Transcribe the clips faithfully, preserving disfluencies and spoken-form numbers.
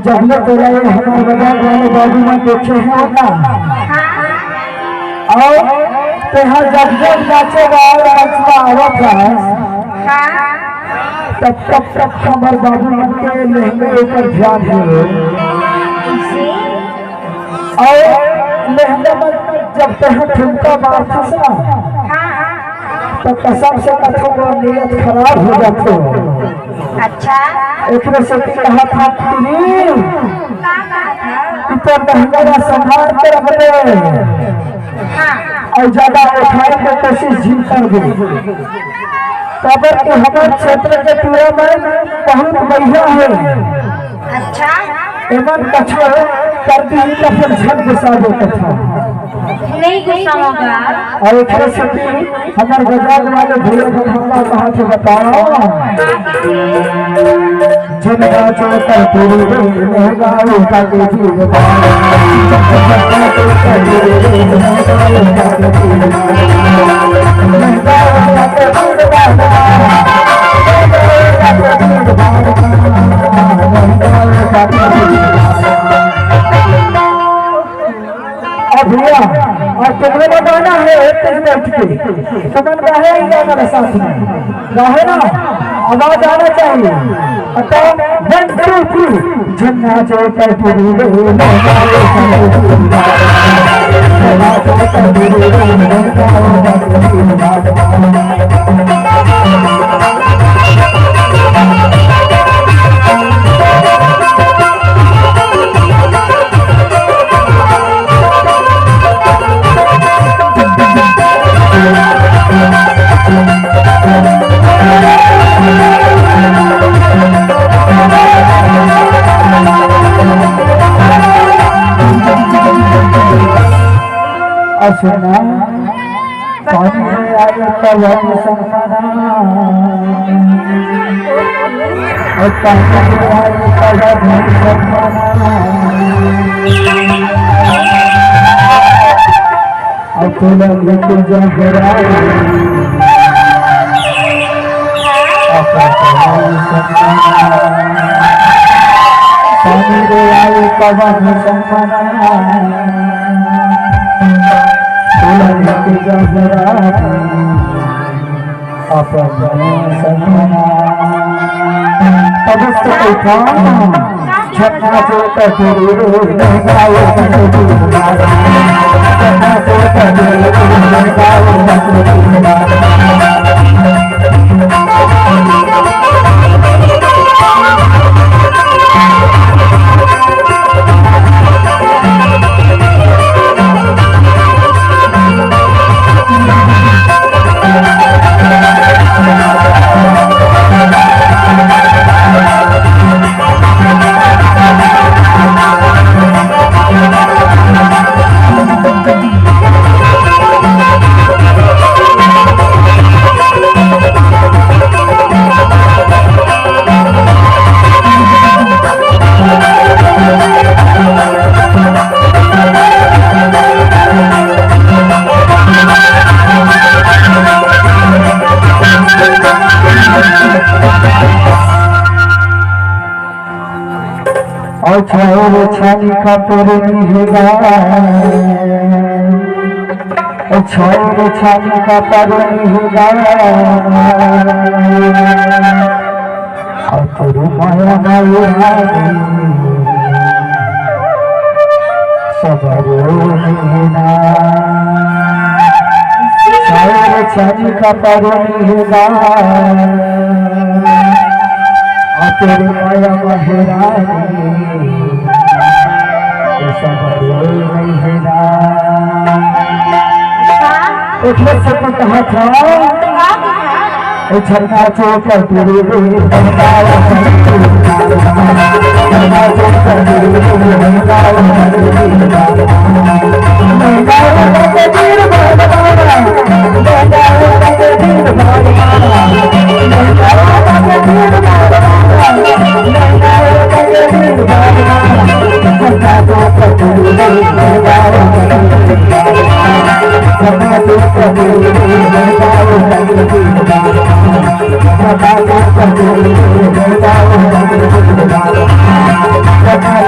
जब ले तोला ये हमर बजार वाले बाबू मन देखे हे ना, अउ तेहा जब जब नाचे बर मंच म आवत हस, तब तब तब हमर बाबू मन के लहंगा ऊपर ध्यान हे। अउ लहंगा म जब तेहा ठुमका मारथस ना, त कसम से कथों वो नियत खराब हो जाथे। अच्छा। एकरे सेती कहा था कि का कहा था? ऊपर लहंगा ला संभाल के रख दे। हाँ। अउ ज्यादा उठाए के कोशिश झिन करबे। काबर कि हमर क्षेत्र के टूरा मन बहुत बढ़िया हे। अच्छा। एमन कछु कर दिही त फेर झन गुस्सा दे कथा। नहीं गुस्सा होगा। अउ एकरे सेती हमर बजार वाले भैया को हम का कहा थे बताओ। जनता चौकर पूरी रे, महंगाई का के जी बताओ। जनता चौकर पूरी रे, महंगाई का के जी बताओ। महंगाई का के जी बताओ। महंगाई का के जी बताओ। अब भैया, अब तुमने बताना है, एक तेज बैठ के। तुमन गाहे ही गाना रे साथ में। गाहे ना, आवाज आना चाहिए। अतः one, two, three। झन्ना जो कर पूरी रे, अउ सुनना, पानी में आए पवन संगमना, अउ पानी में आए पवन संगमना, अउ तोला लेके जा घरा। स्वामी रे आए पवन संगमना, तोला लेके जा घरा। अपन संगमना। तब से उठा, झटना से तक रो, रो, रो, रो, रो। अउ छानी का तोरे निहगा, अउ छानी का तोरे निहगा, अउ तोरे माया माया सबरो निहगा, अउ छानी का तोरे निहगा। आ तोर माया महरानी, ऐसा बदल नहीं है ना। उठे से तो कहा था, ए झरना चौकर तेरे रे, झरना चौकर तेरे रे।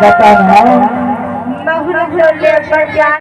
बताना।